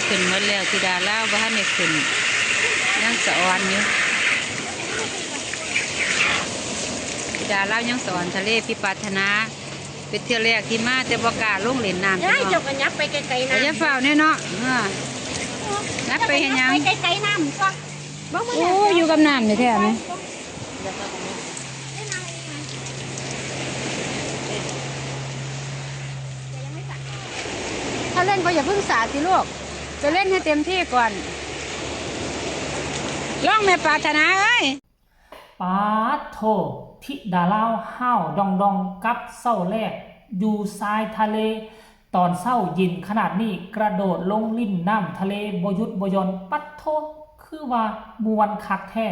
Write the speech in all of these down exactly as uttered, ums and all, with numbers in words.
ขึ้นหมดแล้ว ธิดาลาวบ่ทันได้ขึ้น ยังสะออนอยู่ ธิดาลาวยังสะออนทะเล พี่ปรารถนา เป็นเทื่อแรกที่มา แต่บ่กล้าลงเล่นน้ำ ยาย พี่น้อง เจ้าก็ยับไปไกลๆน้ำ อย่าฟ้าวแน่เนาะ เออ ยับไปเฮ็ดหยัง ไปไกลๆน้ำซะ บ่มื้อ โอ้ นี้ อยู่กับน้ำนี่แท้ไหม ถ้าเล่นก็อย่าเพิ่งสาดสิลูก ไปเล่นให้เต็มที่ก่อน ลองแม่ปรารถนาเอ้ย ปาดโธ่ ธิดาลาวห้าวดองดองกับเซ้าแลง อยู่ชายทะเล ตอนเช้าเย็นขนาดนี้ กระโดดลงเล่นน้ำทะเลบ่หยุดบ่หย่อน ปัดโธ่ คือว่าม่วนคักแท้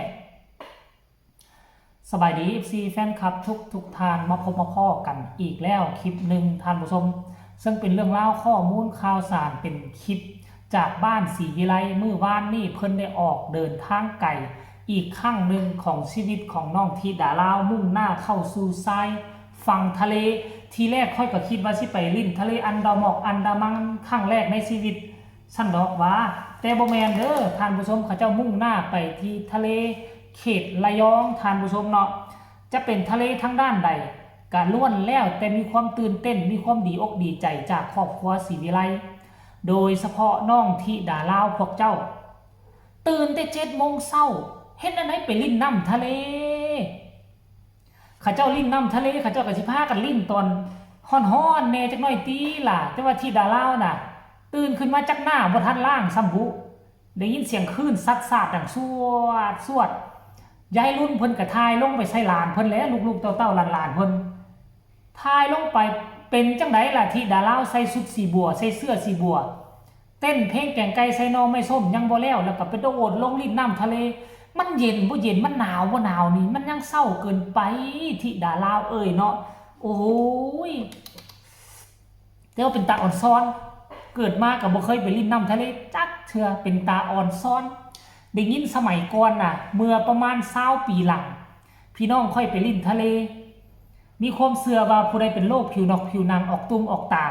สบายดี เอฟซี แฟนคลับทุกทุกท่าน มาพบมาพ้อกันอีกแล้วคลิปหนึ่งท่านผู้ชม ซึ่งเป็นเรื่องราวข้อมูลข่าวสาร เป็นคลิปจากบ้านศรีวิไล มื้อวานนี้เพิ่นได้ออกเดินทางไกลอีกครั้งหนึ่งของชีวิตของน้องธิดาลาว มุ่งหน้าเข้าสู่ชายฝั่งทะเล ทีแรกข้อยก็คิดว่าสิไปเล่นทะเลอันดาหมอกอันดามันครั้งแรกในชีวิต ซั่นดอกว่า แต่บ่แม่นเด้อท่านผู้ชม เขาเจ้ามุ่งหน้าไปที่ทะเลเขตระยองท่านผู้ชมเนาะ จะเป็นทะเลทางด้านใด ก็ล้วนแล้วแต่มีความตื่นเต้น มีความดีอกดีใจจากครอบครัวศรีวิไล โดยเฉพาะน้องธิดาลาวพวกเจ้า ตื่นแต่เจ็ดโมงเช้า เฮ็ดอันใดไปเล่นน้ำทะเล เขาเจ้าเล่นน้ำทะเล เขาเจ้าก็สิพากันเล่นตอนฮ้อนๆแหน่จักหน่อยติล่ะ แต่ว่าธิดาลาวน่ะ ตื่นขึ้นมาจักหน้าบ่ทันล้างซ้ำบุ ได้ยินเสียงคลื่นซัดสาดดังสวดสวด ยายรุ่นเพิ่นก็ถ่ายลงไปใส่หลานเพิ่นแหละ ลูกๆเต้าๆหลานๆเพิ่น ถ่ายลงไป เป็นจั่งใดล่ะ ธิดาลาวใส่ชุดสีบัว ใส่เสื้อสีบัว เต้นเพลงแกงไก่ใส่หน่อไม้ส้มยังบ่แล้ว แล้วก็ไปโดดลงเล่นน้ำทะเล มันเย็นบ่เย็น มันหนาวบ่หนาวนี่ มันยังเช้าเกินไป ธิดาลาวเอ้ยเนาะ โอ้ย แต่ว่าเป็นตาอ่อนซ้อน เกิดมาก็บ่เคยไปเล่นน้ำทะเลจักเทื่อ เป็นตาอ่อนซ้อน ได้ยินสมัยก่อนน่ะ เมื่อประมาณซาวปีหลัง พี่น้องข้อยไปเล่นทะเล มีความเชื่อว่าผู้ใดเป็นโรคผิวนอกผิวหนัง ออกตุ่มออกตา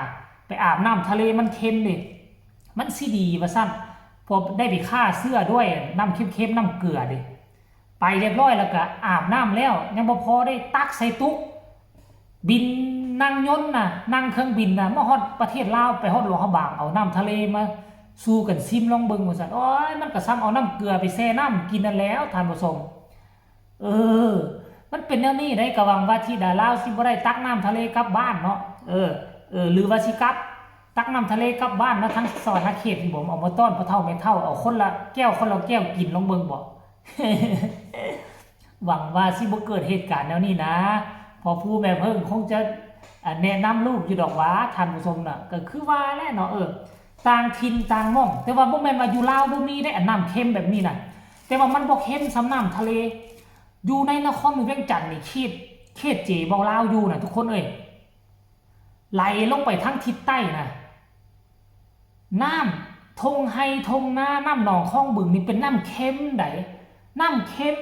ไปอาบน้ำทะเลมันเค็มเด้ มันสิดีว่าซั่น พวกได้ไปฆ่าเชื้อด้วยน้ำเค็มๆ น้ำเกลือเด้ ไปเรียบร้อยแล้วก็อาบน้ำแล้ว ยังบ่พอได้ตักใส่ตุ๊ก บินนั่งยนต์น่ะ นั่งเครื่องบินน่ะ มาฮอดประเทศลาว ไปฮอดหลวงพระบาง เอาน้ำทะเลมาสู่กันซิมลองเบิ่งว่าซั่น โอ้ย มันก็ส่ำเอาน้ำเกลือไปแช่น้ำกินนั่นแหล้วท่านผู้ชม เออ มันเป็นแนวนี้ได้ ก็หวังว่าธิดาลาวสิบ่ได้ตักน้ำทะเลกลับบ้านเนาะ เออ เออ หรือว่าสิกลับ ตักน้ำทะเลกลับบ้านมาทางสะหวันนะเขตนี่บ่ เอามาต้อนพ่อเฒ่าแม่เฒ่า เอาคนละแก้วคนละแก้วกินลองเบิ่งบ่ หวังว่าสิบ่เกิดเหตุการณ์แนวนี้นะ พ่อผู้แม่เพิ่งคงจะ อ่า แนะนำลูกอยู่ดอกว่าท่านผู้ชมน่ะ ก็คือว่าแหละเนาะ เออ ต่างถิ่นต่างหม่อง แต่ว่าบ่แม่นว่าอยู่ลาวบ่มีได้อันน้ำเค็มแบบนี้น่ะ แต่ว่ามันบ่เค็มส่ำน้ำทะเล อยู่ในนครหลวงเวียงจันทน์นี่ เขต เขตเจเว้าลาวอยู่น่ะทุกคนเอ้ย ไหลลงไปทางทิศใต้น่ะ น้ำทงไฮ่ทงนา น้ำหนองคลองบึงนี่เป็นน้ำเค็มใด น้ำเค็ม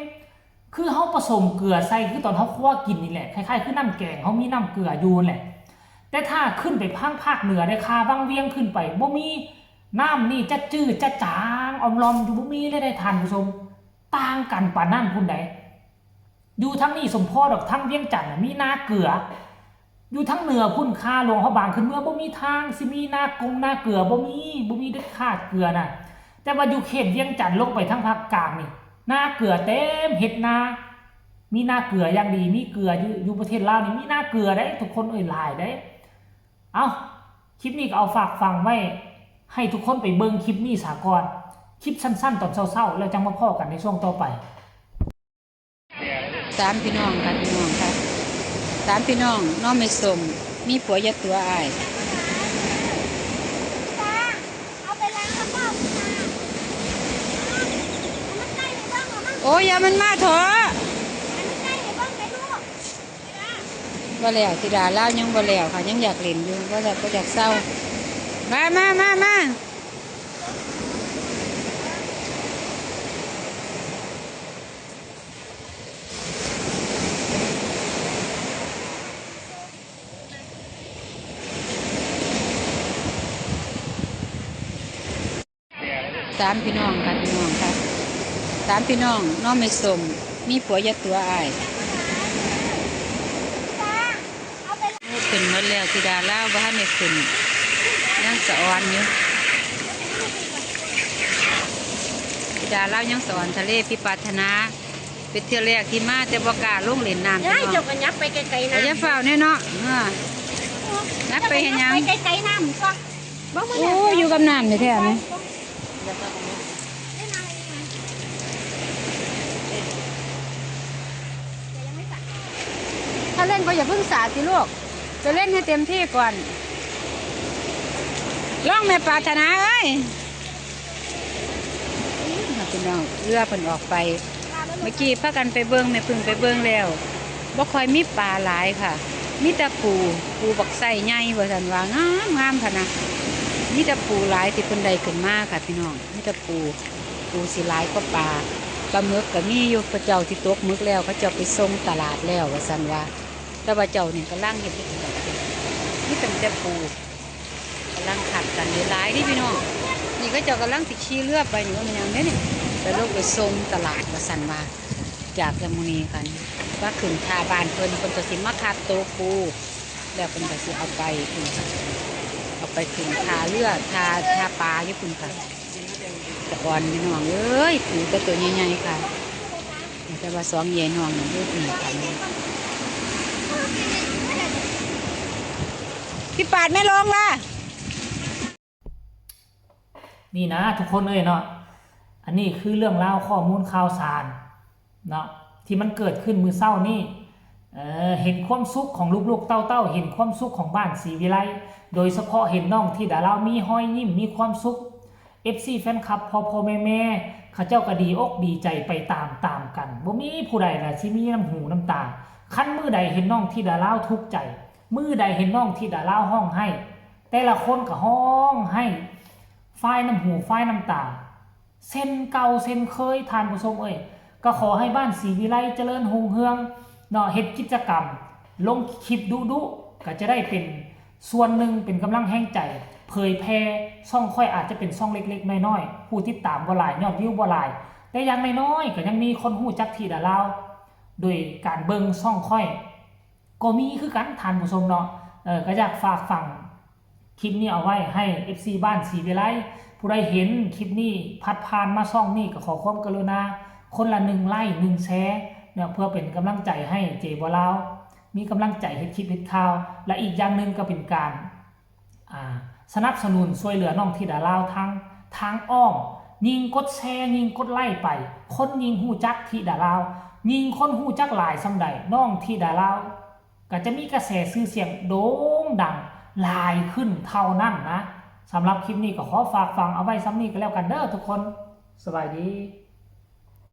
คือเฮาผสมเกลือใส่ คือตอนเฮาคั่วกินนี่แหละ คล้ายๆ คือน้ำแกง เฮามีน้ำเกลืออยู่นั่นแหละ แต่ถ้าขึ้นไปทางภาคเหนือได้ ค่าวังเวียงขึ้นไป บ่มี น้ำนี่จะจืดจะจางออมลอมอยู่ บ่มีเลยได้ท่านผู้ชม ต่างกันปานนั้นพุ้นใด อยู่ทางนี้สมพอดอก ทางเวียงจันทน์น่ะมีนาเกลือ อยู่ทางเหนือพุ้น ค่าหลวงพระบางขึ้นเมือง บ่มีทางสิมีนากงนาเกลือ บ่มี บ่มีเด็ดขาดเกลือน่ะ แต่ว่าอยู่เขตเวียงจันทน์ลงไปทางภาคกลางนี่ นาเกลือเต็ม เฮ็ดนา มีนาเกลืออย่างดี มีเกลืออยู่ อยู่ประเทศลาวนี่มีนาเกลือได้ ทุกคนเอ้ย หลายได้ เอ้า คลิปนี้ก็เอาฝากฝังไว้ ให้ทุกคนไปเบิ่งคลิปนี้ซะก่อน คลิปสั้นๆ ตอนเช้าๆ แล้วจั่งมาพ้อกันในช่วงต่อไป สามพี่น้องค่ะ พี่น้องค่ะ สามพี่น้อง น้องไม่สม มีผัวอย่าตั๋วอ้าย โอ้ย อย่ามันมาเถอะ บ่แล้ว ธิดาลาวยังบ่แล้วค่ะ ยังอยากเล่นอยู่ บ่แล้ว บ่อยากเซา มา มา มา มา สามพี่น้องค่ะ พี่น้องค่ะ สามพี่น้อง น้องไม่สม มีผัวอยาตั๋วอ้าย หมู่ขึ้นหมดแล้วธิดาลาวบ่ทันได้ขึ้น ยังสะออนอยู่ ธิดาลาวยังสะออนทะเล พี่ปรารถนา เป็นเทื่อแรกที่มา แต่บ่กล้าลงเล่นน้ำ ยาย พี่น้อง เจ้าก็ยับไปไกลๆน้ำ อย่าฟ้าวแน่เนาะ เออ ยับไปเฮ็ดหยัง ไปไกลๆน้ำก็ บ่ โอ้ อยู่กับน้ำนี่แท้ไหม ถ้าเล่นก็อย่าเพิ่งสาดสิลูก จะเล่นให้เต็มที่ก่อน ลองแม่ปรารถนาเอ้ย พี่น้อง เรือเพิ่นออกไป เมื่อกี้พากันไปเบิ่ง แม่พึ่งไปเบิ่งแล้ว บ่ค่อยมีปลาหลายค่ะ มีแต่ปู ปูบักไซใหญ่ว่าซั่นว่า งามงามขนาด มีแต่ปูหลายที่เพิ่นได้ขึ้นมาค่ะ พี่น้อง มีแต่ปู ปูสิหลายกว่าปลา ปลาหมึกก็มีอยู่ เขาเจ้าที่ตกหมึกแล้ว เขาเจ้าไปส่งตลาดแล้วว่าซั่นว่า แต่ว่าเจ้านี่กำลังเฮ็ดอยู่ มีตั้งแต่ปู กำลังขัดกันหลายๆนี่พี่น้อง นี่เขาเจ้ากำลังสิขี่เรือไปนี่ ว่ามันหยังเด้นี่ ไปลงไปส่งตลาดว่าซั่นว่า จากแคมมูนีกัน ว่าขึ้นท่าบ้านเพิ่น เพิ่นก็สิมาคัดโตปู แล้วเพิ่นก็สิเอาไปพุ่นค่ะ เอาไปขึ้นท่าเรือ ท่า ท่าปลาอยู่พุ่นค่ะ สะออนพี่น้องเอ้ย ปูแต่ตัวใหญ่ๆค่ะ แต่ว่าสองยายน้องนี่เฮ็ดหนีกัน พี่ปาดไม่ลงล่ะ นี่นะทุกคนเอ้ยเนาะ อันนี้คือเรื่องราวข้อมูลข่าวสารเนาะ ที่มันเกิดขึ้นมื้อเช้านี้ เอ่อ เห็นความสุขของลูกๆเต้าๆ เห็นความสุขของบ้านศรีวิไล โดยเฉพาะเห็นน้องธิดาลาวมีฮอยยิ้ม มีความสุข เอฟซี แฟนคลับ พ่อๆแม่ๆ เขาเจ้าก็ดีอกดีใจไปตามๆกัน บ่มีผู้ใดล่ะสิมีน้ำหูน้ำตา คันมื้อใดเห็นน้องธิดาลาวทุกข์ใจ มื้อใดเห็นน้องธิดาลาวฮ้องไห้ แต่ละคนก็ฮ้องไห้ ฟายน้ำหูฟายน้ำตา เช่นเก่าเช่นเคย ท่านผู้ชมเอ้ย ก็ขอให้บ้านศรีวิไลเจริญรุ่งเรืองเนาะ เฮ็ดกิจกรรม ลงคลิปดุๆ ก็จะได้เป็นส่วนหนึ่ง เป็นกำลังแฮงใจ เผยแพร่ ช่องข้อยอาจจะเป็นช่องเล็กๆน้อยๆ ผู้ติดตามบ่หลาย ยอดวิวบ่หลาย แต่อย่างน้อยๆก็ยังมีคนฮู้จักธิดาลาว โดยการเบิ่งช่องข้อย ก็มีคือกัน ท่านผู้ชมเนาะ เออ ก็อยากฝากฝังคลิปนี้เอาไว้ให้ เอฟซี บ้านศรีวิไล ผู้ใดเห็นคลิปนี้พัดผ่านมาช่องนี้ก็ขอความกรุณา คนละหนึ่งไลค์ หนึ่งแชร์เนาะ เพื่อเป็นกำลังใจให้เจบ่าวลาว มีกำลังใจเฮ็ดคลิปเฮ็ดข่าว และอีกอย่างหนึ่งก็เป็นการ อ่า สนับสนุนช่วยเหลือน้องธิดาลาวทาง ทางอ้อม ยิ่งกดแชร์ ยิ่งกดไลค์ไป คนยิ่งฮู้จักธิดาลาว ยิ่งคนฮู้จักหลายส่ำใด น้องธิดาลาว ก็จะมีกระแสชื่อเสียงโด่งดังหลายขึ้นเท่านั้นนะ สำหรับคลิปนี้ก็ขอฝากฝังเอาไว้ส่ำนี้ก็แล้วกันเด้อทุกคน สบายดี